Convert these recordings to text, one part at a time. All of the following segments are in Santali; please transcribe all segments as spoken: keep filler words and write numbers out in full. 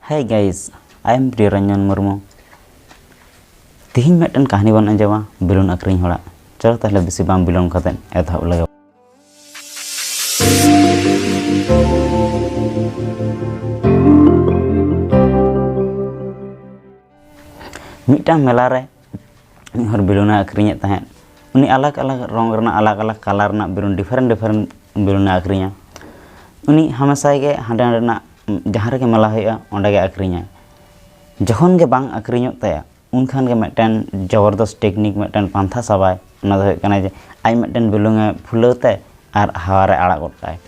Hey guys, I am Priyaranjan Murmu. ᱛᱤᱦᱤᱧ ᱢᱤᱫᱴᱮᱱ ᱠᱟᱹᱦᱱᱤ ᱵᱚᱱ ᱟᱸᱡᱚᱢᱟ ᱵᱮᱞᱩᱱ ᱟᱹᱠᱷᱨᱤᱧ ᱦᱚᱲᱟᱜ᱾ ᱪᱚᱞᱚ ᱛᱟᱦᱞᱮ ᱵᱮᱥᱤ ᱵᱟᱝ ᱵᱤᱞᱚᱢ ᱠᱟᱛᱮ ᱮᱛᱚᱦᱚᱵ ᱞᱮᱜᱮ᱾ ᱢᱤᱫᱴᱟᱝ ᱢᱮᱞᱟ ᱨᱮ ᱢᱤᱫ ᱦᱚᱲ ᱵᱮᱞᱩᱱᱮ ᱟᱹᱠᱷᱨᱤᱧᱮᱫ ᱛᱟᱦᱮᱸᱫ᱾ ᱩᱱᱤ ᱟᱞᱟᱜᱽ ᱟᱞᱟᱜᱽ ᱨᱚᱝ ᱨᱮᱱᱟᱜ, ᱟᱞᱟᱜᱽ ᱟᱞᱟᱜᱽ ᱠᱟᱞᱟᱨ ᱨᱮᱱᱟᱜ ᱵᱮᱞᱩᱱ, ᱰᱤᱯᱷᱟᱨᱮᱱᱴ ᱰᱤᱯᱷᱟᱨᱮᱱᱴ ᱵᱮᱞᱩᱱᱮ ᱟᱹᱠᱷᱨᱤᱧᱟ᱾ ᱩᱱᱤ ᱦᱟᱢᱮᱥᱟ ᱜᱮ ᱦᱟᱸᱰᱮ ᱱᱟᱸᱰᱮᱱᱟᱜ ᱡᱟᱦᱟᱸ ᱨᱮᱜᱮ ᱢᱮᱞᱟ ᱦᱩᱭᱩᱜᱼᱟ, ᱚᱸᱰᱮ ᱜᱮ ᱟᱹᱠᱷᱨᱤᱧᱟᱭ᱾ ᱡᱚᱠᱷᱚᱱ ᱜᱮ ᱵᱟᱝ ᱟᱹᱠᱷᱨᱤᱧᱚᱜ ᱛᱟᱭᱟ, ᱩᱱᱠᱷᱟᱱ ᱜᱮ ᱢᱤᱫᱴᱮᱱ ᱡᱚᱵᱚᱨᱫᱚᱥ ᱴᱮᱠᱱᱤᱠ, ᱢᱤᱫᱴᱮᱱ ᱯᱟᱱᱛᱷᱟ ᱥᱟᱵᱟᱭ᱾ ᱚᱱᱟ ᱫᱚ ᱦᱩᱭᱩᱜ ᱠᱟᱱᱟ ᱡᱮ ᱟᱡ ᱢᱤᱫᱴᱮᱱ ᱵᱮᱞᱩᱱᱮ ᱯᱷᱩᱞᱟᱹᱣ ᱛᱟᱭ ᱟᱨ ᱦᱟᱣᱟ ᱨᱮ ᱟᱲᱟᱜ ᱜᱚᱫ ᱠᱟᱜᱼᱟᱭ᱾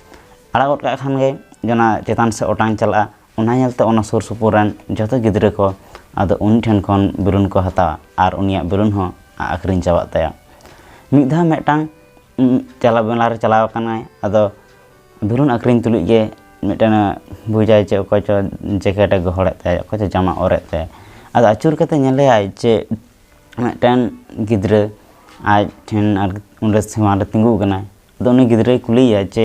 ᱟᱲᱟᱜ ᱜᱚᱫ ᱠᱟᱜ ᱠᱷᱟᱱ ᱜᱮ ᱚᱱᱟ ᱪᱮᱛᱟᱱ ᱥᱮᱫ ᱚᱴᱟᱝ ᱪᱟᱞᱟᱜᱼᱟ᱾ ᱚᱱᱟ ᱧᱮᱞᱛᱮ ᱚᱱᱟ ᱥᱩᱨ ᱥᱩᱯᱩᱨ ᱨᱮᱱ ᱡᱚᱛᱚ ᱜᱤᱫᱽᱨᱟᱹ ᱠᱚ ᱟᱫᱚ ᱩᱱᱤ ᱴᱷᱮᱱ ᱠᱷᱚᱱ ᱵᱮᱞᱩᱱ ᱠᱚ ᱦᱟᱛᱟᱣᱟ ᱟᱨ ᱩᱱᱤᱭᱟᱜ ᱵᱮᱞᱩᱱ ᱦᱚᱸ ᱟᱹᱠᱷᱨᱤᱧ ᱪᱟᱵᱟᱜ ᱛᱟᱭᱟ᱾ ᱢᱤᱫ ᱫᱷᱟᱣ ᱢᱤᱫᱴᱟᱝ, ᱩᱸ, ᱪᱟᱞᱟᱣ, ᱢᱮᱞᱟ ᱨᱮ ᱪᱟᱞᱟᱣ ᱟᱠᱟᱱᱟᱭ᱾ ᱟᱫᱚ ᱵᱮᱞᱩᱱ ᱟᱹᱠᱷᱨᱤᱧ ᱛᱩᱞᱩᱡ ᱜᱮ ᱢᱤᱫᱴᱮᱱ ᱵᱩᱡᱟᱭ ᱪᱮ ᱚᱠᱚᱭ ᱪᱚ ᱡᱮᱠᱮᱴ ᱮ ᱜᱚᱦᱚᱲᱮᱫ ᱛᱟᱭᱟ, ᱚᱠᱚᱭ ᱪᱚ ᱡᱟᱢᱟ ᱚᱨᱮᱫ ᱛᱟᱭᱟ᱾ ᱟᱫᱚ ᱟᱹᱪᱩᱨ ᱠᱟᱛᱮ ᱧᱮᱞᱮᱭᱟᱭ ᱡᱮ ᱢᱤᱫᱴᱮᱱ ᱜᱤᱫᱽᱨᱟᱹ ᱟᱡ ᱴᱷᱮᱱ ᱟᱨ ᱚᱸᱰᱮ ᱥᱟᱢᱟᱝ ᱨᱮ ᱛᱤᱸᱜᱩ ᱟᱠᱟᱱᱟᱭ᱾ ᱟᱫᱚ ᱩᱱᱤ ᱜᱤᱫᱽᱨᱟᱹᱭ ᱠᱩᱞᱤᱭᱮᱭᱟ ᱡᱮ,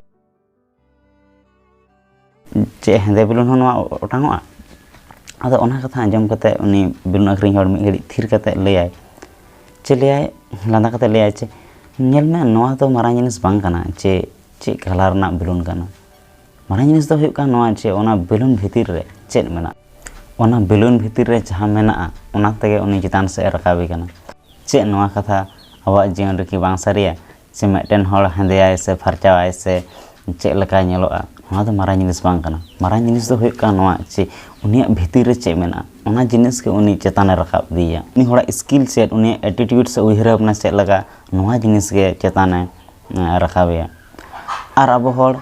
"ᱪᱮᱫ ᱦᱮᱸᱫᱮ ᱵᱮᱞᱩᱱ ᱦᱚᱸ ᱱᱚᱣᱟ ᱚᱴᱟᱝᱚᱜᱼᱟ?" ᱟᱫᱚ ᱚᱱᱟ ᱠᱟᱛᱷᱟ ᱟᱸᱡᱚᱢ ᱠᱟᱛᱮ ᱩᱱᱤ ᱵᱮᱞᱩᱱ ᱟᱹᱠᱷᱨᱤᱧ ᱦᱚᱲ ᱢᱤᱫ ᱜᱷᱟᱹᱲᱤᱡ ᱛᱷᱤᱨ ᱠᱟᱛᱮ ᱞᱟᱹᱭᱟᱭ, ᱪᱮᱫ ᱞᱟᱹᱭᱟᱭ, ᱞᱟᱸᱫᱟ ᱠᱟᱛᱮ ᱞᱟᱹᱭᱟᱭ ᱪᱮ, "ᱧᱮᱞ ᱢᱮ, ᱱᱚᱣᱟ ᱫᱚ ᱢᱟᱨᱟᱝ ᱡᱤᱱᱤᱥ ᱵᱟᱝ ᱠᱟᱱᱟ ᱪᱮ ᱪᱮᱫ ᱠᱟᱞᱟᱨ ᱨᱮᱱᱟᱜ ᱵᱮᱞᱩᱱ ᱠᱟᱱᱟ᱾ ᱢᱟᱨᱟᱝ ᱡᱤᱱᱤᱥ ᱫᱚ ᱦᱩᱭᱩᱜ ᱠᱟᱱᱟ ᱱᱚᱣᱟ ᱪᱮ ᱚᱱᱟ ᱵᱮᱞᱩᱱ ᱵᱷᱤᱛᱤᱨ ᱨᱮ ᱪᱮᱫ ᱢᱮᱱᱟᱜᱼᱟ᱾ ᱚᱱᱟ ᱵᱮᱞᱩᱱ ᱵᱷᱤᱛᱤᱨ ᱨᱮ ᱡᱟᱦᱟᱸ ᱢᱮᱱᱟᱜᱼᱟ, ᱚᱱᱟ ᱛᱮᱜᱮ ᱩᱱᱤ ᱪᱮᱛᱟᱱ ᱥᱮᱫ ᱮ ᱨᱟᱠᱟᱵᱮ ᱠᱟᱱᱟ᱾" ᱪᱮᱫ ᱱᱚᱣᱟ ᱠᱟᱛᱷᱟ ᱟᱵᱚᱣᱟᱜ ᱡᱤᱭᱚᱱ ᱨᱮᱠᱤ ᱵᱟᱝ ᱥᱟᱹᱨᱤᱭᱟ? ᱥᱮ ᱢᱤᱫᱴᱮᱱ ᱦᱚᱲ ᱦᱮᱸᱫᱮᱭᱟᱭ ᱥᱮ ᱯᱷᱟᱨᱪᱟᱣᱟᱭ ᱥᱮ ᱪᱮᱫ ᱞᱮᱠᱟᱭ ᱧᱮᱞᱚᱜᱼᱟ, ᱱᱚᱣᱟ ᱫᱚ ᱢᱟᱨᱟᱝ ᱡᱤᱱᱤᱥ ᱵᱟᱝ ᱠᱟᱱᱟ᱾ ᱢᱟᱨᱟᱝ ᱡᱤᱱᱤᱥ ᱫᱚ ᱦᱩᱭᱩᱜ ᱠᱟᱱᱟ ᱱᱚᱣᱟ ᱡᱮ ᱩᱱᱤᱭᱟᱜ ᱵᱷᱤᱛᱤᱨ ᱨᱮ ᱪᱮᱫ ᱢᱮᱱᱟᱜᱼᱟ, ᱚᱱᱟ ᱡᱤᱱᱤᱥ ᱜᱮ ᱩᱱᱤ ᱪᱮᱛᱟᱱᱮ ᱨᱟᱠᱟᱵ ᱤᱫᱤᱭᱮᱭᱟ᱾ ᱩᱱᱤ ᱦᱚᱲᱟᱜ skill set, ᱩᱱᱤᱭᱟᱜ attitude ᱥᱮ ᱩᱭᱦᱟᱹᱨ ᱵᱷᱟᱵᱽᱱᱟ ᱪᱮᱫ ᱞᱮᱠᱟ, ᱱᱚᱣᱟ ᱡᱤᱱᱤᱥ ᱜᱮ ᱪᱮᱛᱟᱱᱮ, ᱮᱸ, ᱨᱟᱠᱟᱵᱮᱭᱟ᱾ ᱟᱨ ᱟᱵᱚ ᱦᱚᱲ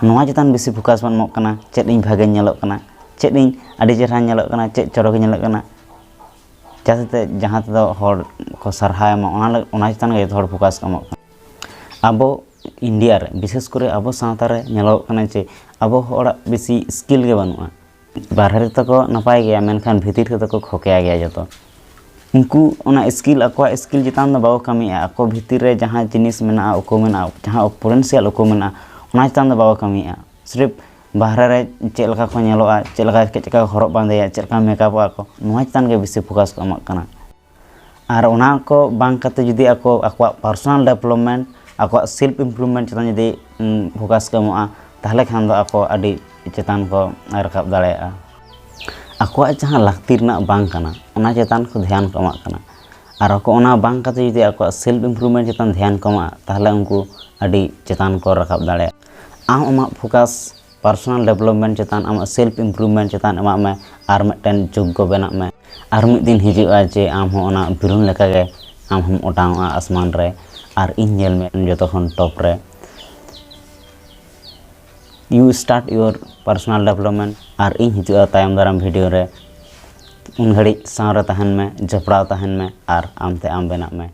ᱱᱚᱣᱟ ᱪᱮᱛᱟᱱ ᱵᱮᱥᱤ focus ᱵᱚᱱ ᱮᱢᱚᱜ ᱠᱟᱱᱟ, ᱪᱮᱫ ᱤᱧ ᱵᱷᱟᱜᱮᱧ ᱧᱮᱞᱚᱜ ᱠᱟᱱᱟ, ᱪᱮᱫ ᱤᱧ ᱟᱹᱰᱤ ᱪᱮᱦᱨᱟᱧ ᱧᱮᱞᱚᱜ ᱠᱟᱱᱟ, ᱪᱮᱫ ᱪᱚᱨᱚᱠᱤᱧ ᱧᱮᱞᱚᱜ ᱠᱟᱱᱟ, ᱡᱟᱛᱮ ᱡᱟᱦᱟᱸ ᱛᱮᱫᱚ ᱦᱚᱲ ᱠᱚ ᱥᱟᱨᱦᱟᱣ ᱮᱢᱟ, ᱚᱱᱟ ᱞᱟᱹᱜᱤᱫ, ᱚᱱᱟ ᱪᱮᱛᱟᱱ ᱜᱮ ᱡᱚᱛᱚ ᱦᱚᱲ focus ᱠᱚ ᱮᱢᱚᱜ ᱠᱟᱱᱟ᱾ ᱟᱵᱚ ᱤᱱᱰᱤᱭᱟ ᱨᱮ, ᱵᱤᱥᱮᱥ ᱠᱚᱨᱮ ᱟᱵᱚ ᱥᱟᱶᱛᱟ ᱨᱮ ᱧᱮᱞᱚᱜᱚᱜ ᱠᱟᱱᱟ ᱡᱮ ᱟᱵᱚ ᱦᱚᱲᱟᱜ ᱵᱮᱥᱤ skill ᱜᱮ ᱵᱟᱹᱱᱩᱜᱼᱟ᱾ ᱵᱟᱨᱦᱮ ᱨᱮᱫᱚ ᱠᱚ ᱱᱟᱯᱟᱭ ᱜᱮᱭᱟ, ᱢᱮᱱᱠᱷᱟᱱ ᱵᱷᱤᱛᱤᱨ ᱨᱮᱫᱚ ᱠᱚ ᱠᱷᱚᱠᱮᱭᱟ ᱜᱮᱭᱟ ᱡᱚᱛᱚ᱾ ᱩᱱᱠᱩ ᱚᱱᱟ skill, ᱟᱠᱚᱣᱟᱜ skill ᱪᱮᱛᱟᱱ ᱫᱚ ᱵᱟᱠᱚ ᱠᱟᱹᱢᱤᱭᱮᱫᱼᱟ, ᱟᱠᱚ ᱵᱷᱤᱛᱤᱨ ᱨᱮ ᱡᱟᱦᱟᱸ ᱡᱤᱱᱤᱥ ᱢᱮᱱᱟᱜᱼᱟ, ᱩᱠᱩ ᱢᱮᱱᱟᱜᱼᱟ, ᱡᱟᱦᱟᱸ potential ᱩᱠᱩ ᱢᱮᱱᱟᱜᱼᱟ, ᱚᱱᱟ ᱪᱮᱛᱟᱱ ᱫᱚ ᱵᱟᱠᱚ ᱠᱟᱹᱢᱤᱭᱮᱫᱼᱟ᱾ ᱥᱨᱤᱯ ᱵᱟᱦᱨᱮ ᱨᱮ ᱪᱮᱫ ᱞᱮᱠᱟ ᱠᱚ ᱧᱮᱞᱚᱜᱼᱟ, ᱪᱮᱫ ᱞᱮᱠᱟ, ᱪᱮᱫ ᱞᱮᱠᱟ ᱠᱚ ᱦᱚᱨᱚᱜ ᱵᱟᱸᱫᱮᱭᱟ, ᱪᱮᱫ ᱞᱮᱠᱟ ᱢᱮᱠᱟᱯᱚᱜᱼᱟ ᱠᱚ, ᱱᱚᱣᱟ ᱪᱮᱛᱟᱱ ᱜᱮ ᱵᱮᱥᱤ ᱯᱷᱳᱠᱟᱥ ᱠᱚ ᱮᱢᱟᱜ ᱠᱟᱱᱟ᱾ ᱟᱨ ᱚᱱᱟ ᱠᱚ ᱵᱟᱝ ᱠᱟᱛᱮ ᱡᱩᱫᱤ ᱟᱠᱚ ᱟᱠᱚᱣᱟᱜ ᱯᱟᱨᱥᱚᱱᱟᱞ ᱰᱮᱵᱷᱞᱚᱯᱢᱮᱱᱴ, ᱟᱠᱚᱣᱟᱜ ᱥᱮᱞᱯ ᱤᱢᱯᱨᱩᱵᱷᱢᱮᱱᱴ ᱪᱮᱛᱟᱱ ᱡᱩᱫᱤ ᱯᱷᱳᱠᱟᱥ ᱠᱚ ᱮᱢᱚᱜᱼᱟ, ᱛᱟᱦᱚᱞᱮ ᱠᱷᱟᱱ ᱫᱚ ᱟᱠᱚ ᱟᱹᱰᱤ ᱪᱮᱛᱟᱱ ᱠᱚ ᱨᱟᱠᱟᱵ ᱫᱟᱲᱮᱭᱟᱜᱼᱟ᱾ ᱟᱠᱚᱣᱟᱜ ᱡᱟᱦᱟᱸ ᱞᱟᱹᱠᱛᱤ ᱨᱮᱱᱟᱜ ᱵᱟᱝ ᱠᱟᱱᱟ, ᱚᱱᱟ ᱪᱮᱛᱟᱱ ᱠᱚ ᱫᱷᱮᱭᱟᱱ ᱠᱚ ᱮᱢᱟᱜ ᱠᱟᱱᱟ᱾ ᱟᱨ ᱟᱠᱚ ᱚᱱᱟ ᱵᱟᱝ ᱠᱟᱛᱮ ᱡᱩᱫᱤ ᱟᱠᱚᱣᱟᱜ ᱥᱮᱞᱯ ᱤᱢᱯᱨᱩᱵᱷᱢᱮᱱᱴ ᱪᱮᱛᱟᱱ ᱫᱷᱮᱭᱟᱱ ᱠᱚ ᱮᱢᱟᱜᱼᱟ, ᱛᱟᱦᱚᱞᱮ ᱩᱱᱠᱩ ᱟᱹᱰᱤ ᱪᱮᱛᱟᱱ ᱠᱚ ᱨᱟᱠᱟᱵ ᱫᱟᱲᱮᱭᱟᱜᱼᱟ᱾ ᱟᱢ ᱟᱢᱟᱜ ᱯᱷᱳᱠᱟᱥ ᱯᱟᱨᱥᱚᱱᱟᱞ ᱰᱮᱵᱷᱞᱚᱯᱢᱮᱱᱴ ᱪᱮᱛᱟᱱ, ᱟᱢᱟᱜ ᱥᱮᱞᱯ ᱤᱢᱯᱨᱩᱵᱷᱢᱮᱱᱴ ᱪᱮᱛᱟᱱ ᱮᱢᱟᱜ ᱢᱮ, ᱟᱨ ᱢᱤᱫᱴᱮᱱ ᱡᱳᱜᱽᱜᱚ ᱵᱮᱱᱟᱜ ᱢᱮ᱾ ᱟᱨ ᱢᱤᱫ ᱫᱤᱱ ᱦᱤᱡᱩᱜᱼᱟ ᱡᱮ ᱟᱢ ᱦᱚᱸ ᱚᱱᱟ ᱵᱮᱞᱩᱱ ᱞᱮᱠᱟᱜᱮ ᱟᱢ ᱦᱚᱸᱢ ᱚᱴᱟᱝᱚᱜᱼᱟ ᱟᱥᱢᱟᱱ ᱨᱮ, ᱟᱨ ᱤᱧ ᱧᱮᱞ ᱢᱮ ᱡᱚᱛᱚ ᱠᱷᱚᱱ ᱴᱚᱯ ᱨᱮ᱾ You start your personal development, ᱟᱨ ᱤᱧ ᱦᱤᱡᱩᱜᱼᱟ ᱛᱟᱭᱚᱢ ᱫᱟᱨᱟᱢ ᱵᱷᱤᱰᱤᱭᱳ ᱨᱮ᱾ ᱩᱱ ᱜᱷᱟᱹᱲᱤᱡ ᱥᱟᱶ ᱨᱮ ᱛᱟᱦᱮᱱ ᱢᱮ, ᱡᱚᱯᱲᱟᱣ ᱛᱟᱦᱮᱱ ᱢᱮ, ᱟᱨ ᱟᱢᱛᱮ ᱟᱢ ᱵᱮᱱᱟᱜ ᱢᱮ᱾